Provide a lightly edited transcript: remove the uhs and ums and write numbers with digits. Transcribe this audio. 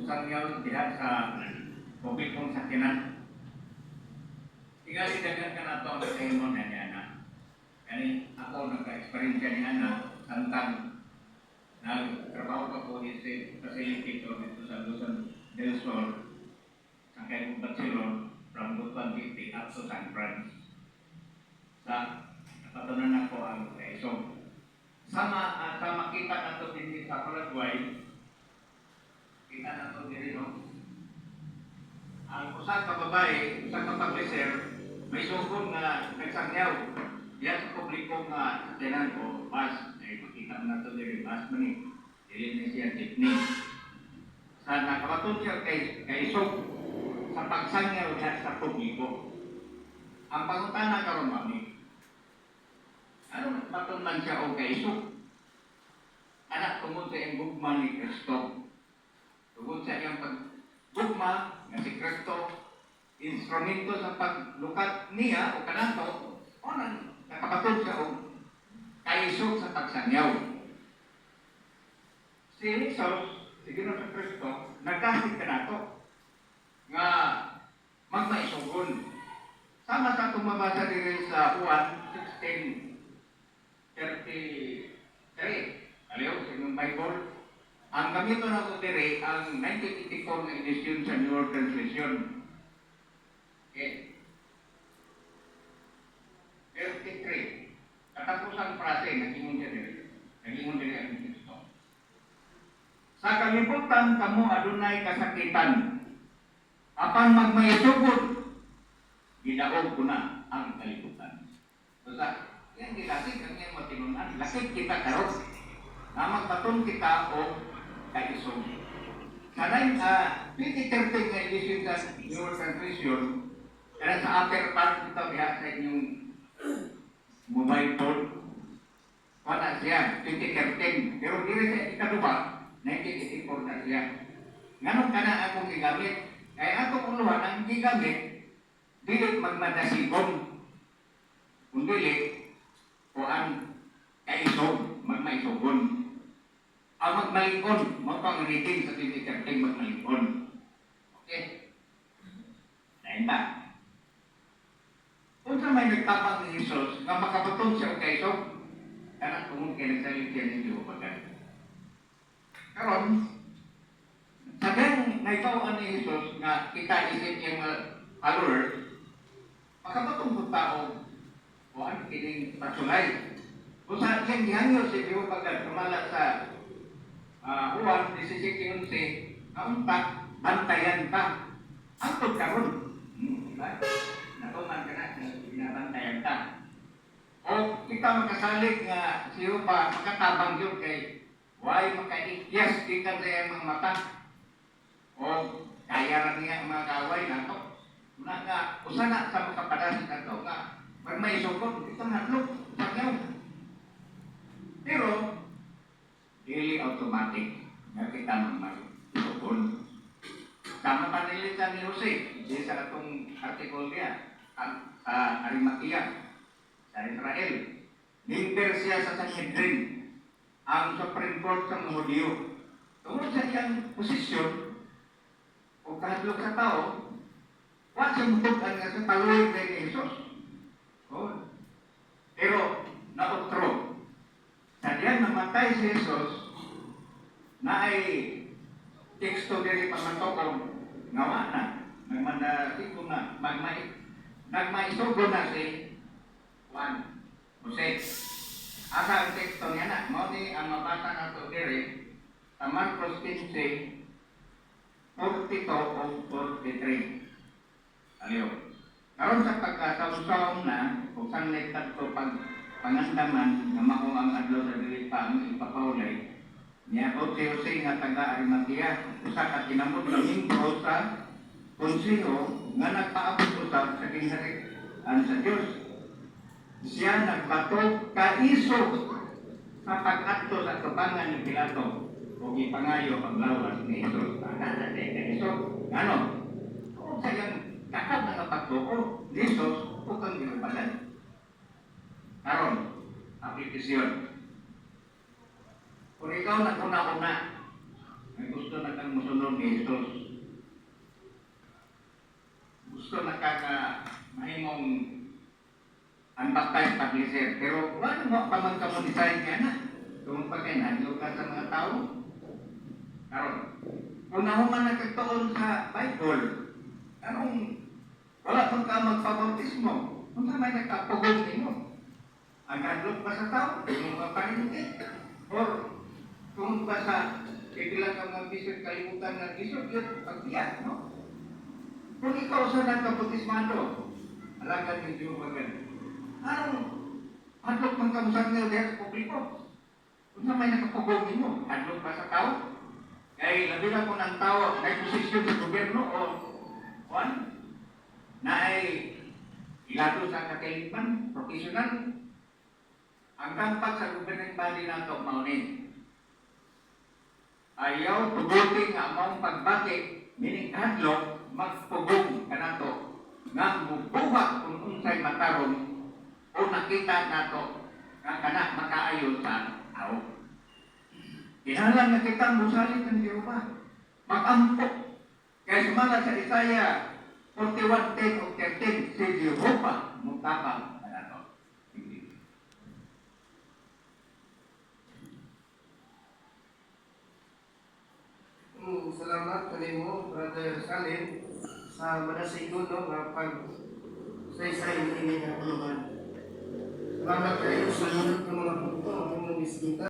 Sangyaw diha sa publikong sakyanan. Tingali daghan ka nato ang nakahimo na niya na. Kani ako nagka-experience niya na samtang nagtrabaho pa ko sa facilitator dito sa Luzon del Sur, sa kay bachelor from Butuan City up to San Fran. Sa napatunan ako ang kaisog. Sama kita nato dinhi sa Paraguay, kita nato diri, no. Ang usa ka babae, usa ka publisher, maisugon nga nagsangyaw diya sa publiko nga sakyanan o bus. Ay makita mo nato diri, bus man ni. Dili ni siya jeepney. Sa nakabaton siya kay kaisog sa pagsangyaw diha sa publiko. Ang pangutana karon, mami, ano baton man siya og kaisog? Anak, tungod sa iyang gugma ni Kristo. Tungod sa iyang paggugma nga si Kristo, instrumento sa paglukat niya o kanato, o nang nakabaton siya og kaisog sa pagsangyaw. Si Jesus, si Ginoong sa Kristo, nagkasig kanato nga magmaisugon. Sama sa atong mabasa diri sa Juan 16:33. Aliw, sa inyong Bible. Ang gamiton nako diri ang 1984 nga edisyon sa New World Translation. Okay. 33. Katapusang prase, nag-ingon siya diri. Nag-ingon diri ang Kristo. "Sa kalibutan kamo adunay kasakitan. Apan magmaisugod, gidaog ko na ang kalibutan." Basta, yan gilasig ang iyang matinunan. Lasig kita karon. Nga magbaton kita og kaisog. Sa 2013 nga edition sa New World Translation, kaya sa upper part ito diha sa inyong mobile phone, wala siya, 2013. Pero diri sa ikaduha, 1984 na siya. Nganong kana akong gigamit? Kaya atong uluhan ang gigamit, dili magmadasigon. Kung dili, kuan, kaisog, magmaisugon. Ang magmalikon, mao pa ang reading sa 2013, magmalikon. Okay? Dahil ba? Kung sa may nagtapang ni Jesus, nga makabaton siya og kaisog, kana tungod kay nagsalig siya ni Jehovah God. Karon, sa diyang nahibaw-an ni Jesus nga kita isip niyang mga follower, makabaton po tao o ano kining pagsulay. Kung sa iyang gihangyo si Jehovah God, sumala sa Juan 17:11, nga unta, bantayan ta. Antod karon. Diba? Natuman ka na, binabantayan ta. O kita makasalig nga si Jehovah makatabang yun kay way makaikyas gikan sa iyang mga mata. O kaya ra niya ang mga kaaway nato. Una nga, usa na sa makapadasig nato nga magmaisugod, kita hadlok, sangyaw. Pero dili automatic nga kita magmaisugod. Sama pa nila ni Jose, di sa atong article niya, ang sa Arimatea, sa Israel. Member siya sa Sanhedrin, ang Supreme Court sa mga Hudiyo. Tungod sa iyang posisyon, o kahadlok sa tao, wa siya mutug-an nga sa paluoy kay ni Jesus. Oh. Pero, nautro, sa diyang namatay si Jesus, na ay teksto diri pamatuod nga wa na nagmanda na nagmaisugo na si Juan Jose. Asa ang teksto niya na? Mao ni ang mabasa nato diri sa Marcos 15, 42 o 43. Aliw. Karon sa pagkasawsaw na, kung saan kadto pag pangandaman nga mao ang adlaw sa dili pa ang ipapawlay, niabot si Jose nga taga Arimatea, usa ka tinamod nga miyembro sa konseho nga nagpaabot usab sa gingharian sa Dios. Siya nagbato kaisog sa pag-adto sa atubangan ni Pilato ug gipangayo ang lawas ni Jesus. Ana na kaisog. Ano? Kung sa iyang kakab nga pagtuo ni Jesus ug ang ginubalan. Karon, aplikasyon. Kung ikaw naguna-una, May gusto na kang musunod ni Jesus. Gusto na ka nga mahimong unbaptized publisher. Pero wala mo pa man ka mo decide nga na. Tungod pa kay nahadlok ka sa mga tao. Karon, kung nahuman na kagtuon sa Bible, anong wala man ka magpabautismo, unsa may nagkapugong nimo? Ang hadlok ba sa tao? Kung ba paninti? Or kung ba sa pipila ka mga bisag kalibutan nga lisod yun pagbiya, no? Kung ikaw sa nagkabautismado, alagad ni Jehovah gan. Anong hadlok man ka mo diha sa publiko? Unsa may nakapugong nimo? Hadlok ba sa tao? Kay labi na kung ang tao may posisyon sa gobyerno o kuan na ay ilado sa katilingban, professional. Ang dapat sa governing body nato mao ni ayaw tuguti nga among pagbati, meaning hadlok magpugong kanato nga mubuhat kung unsay matarong o nakita nato nga kana makaayo sa tao. Kinahanglan nga kita musalig ng Jehova. Magampo. Kay sumala sa Isaiah 41:10 o 13, si Jehova mutabang kanato. Thank you. Salamat kanimo, Brother Salim, sa madasigon, no, nga pag saysay niini nga pulungan. Salamat kayo sa nunod ng mga punto ang imong bisita.